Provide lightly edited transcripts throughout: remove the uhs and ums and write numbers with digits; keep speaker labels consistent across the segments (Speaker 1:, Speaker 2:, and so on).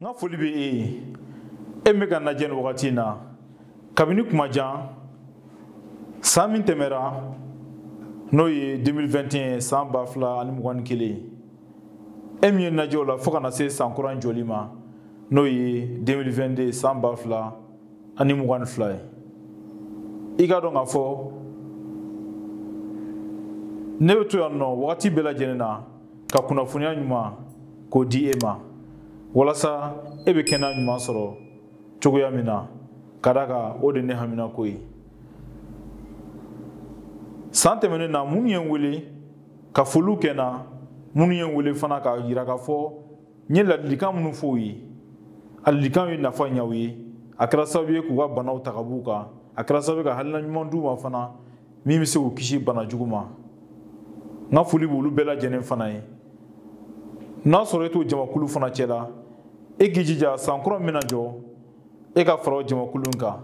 Speaker 1: N ka foli bɛ e ye, e min bɛ ka n lajɛ nin wagati in na kabini kuma jan. San min tɛmɛra, n'o ye 2021, san 2021, e min ye n lajɛ o la fo ka na se san kura jɔli ma, n'o ye 2022, san 2022 ye, i k'a dɔn k'a fɔ ne bɛ to yan nɔ wagati bɛɛ lajɛlen na ka kunnafoniya ɲuman k'o di e ma, walasa e bɛ kɛnɛya ɲuman sɔrɔ cogoya min na, ka d'a kan o de ne haminako ye. San tɛmɛnen na, minnu ye n wele ka foliw kɛ n na, minnu ye n wele fana k'a yira k'a fɔ n ye ladilikan minnu fɔ u ye, a ladilikanw ye nafa ɲɛ u ye, a kɛra sababu ye k'u ka banaw ta ka b'u kan, a kɛra sababu ye ka hakilina ɲuman d'u ma fana min bɛ se k'u kisi bana jugu ma. N ka foli b'olu bɛɛ lajɛlen fana ye. N'a sɔrɔ e t'o jamakulu fana cɛ la, e k'i jija san kura min bɛna jɔ, e ka fara o jamakulu in kan,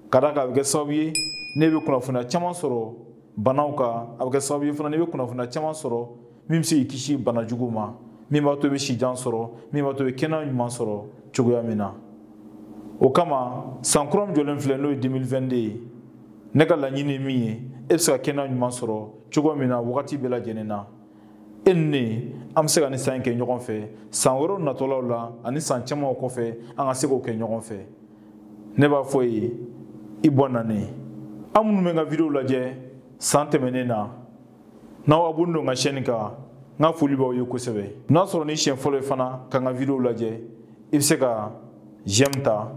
Speaker 1: ka d'a kan a bɛ kɛ sababu ye n'e bɛ kunnafoniya caman sɔrɔ banaw kan, a bɛ kɛ sababu ye fana n'i bɛ kunnafoniya caman sɔrɔ min bɛ se k'i kisi bana jugu ma, min b'a to i bɛ si jan sɔrɔ, min b'a to i bɛ kɛnɛya ɲuman sɔrɔ cogoya min na. O kama, san kura min jɔlen filɛ, n'o ye 2022 ye, ne ka laɲini ye min ye, e bɛ se ka kɛnɛya ɲuman sɔrɔ cogo min na wagati bɛɛ lajɛlen na. E ni ne, an bɛ se ka nin san in kɛ ɲɔgɔn fɛ, san wɛrɛw natɔlaw la ani san camanw kɔfɛ, an ka se k'o kɛ ɲɔgɔn fɛ. Ne b'a fɔ ye, i bɔ nani. An minnu bɛ n ka vidéo lajɛ san tɛmɛnen na, n'aw abonné don n ka chaîne kan, n ka foli b'aw ye kosɛbɛ. N'a sɔrɔ ni siɲɛ fɔlɔ ye fana ka n ka vidéo lajɛ, i bɛ se ka j'aime ta,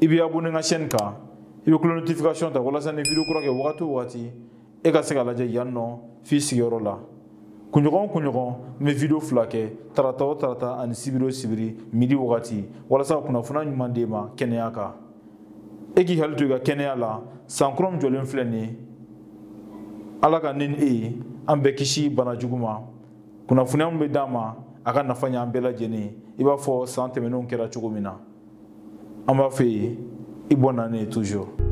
Speaker 1: i bɛ abonné n ka chaîne kan, i bɛ cloche notification ta, walasa ni vidéo kura kɛ wagati o wagati, e ka se ka lajɛ yan nɔ f'i sigiyɔrɔ la. Kunɲɔgɔn o kunɲɔgɔn, n bɛ vidéo 2 kɛ, tarata o tarata ani sibiri o sibiri midi wagati, walasa ka kunnafoniya ɲuman d'e ma kɛnɛya kan. E k'i hakili to i ka kɛnɛya la. San kura min jɔlen filɛ nin ye, Ala ka ne ni e ye an bɛɛ kisi bana jugu ma. Kunnafoniya min bɛ d'an ma, a ka nafa ɲɛ an bɛɛ lajɛlen ye, i b'a fɔ san tɛmɛnenw kɛra cogo min na. An b'a fɔ ye, i bɔ nani ye toujours.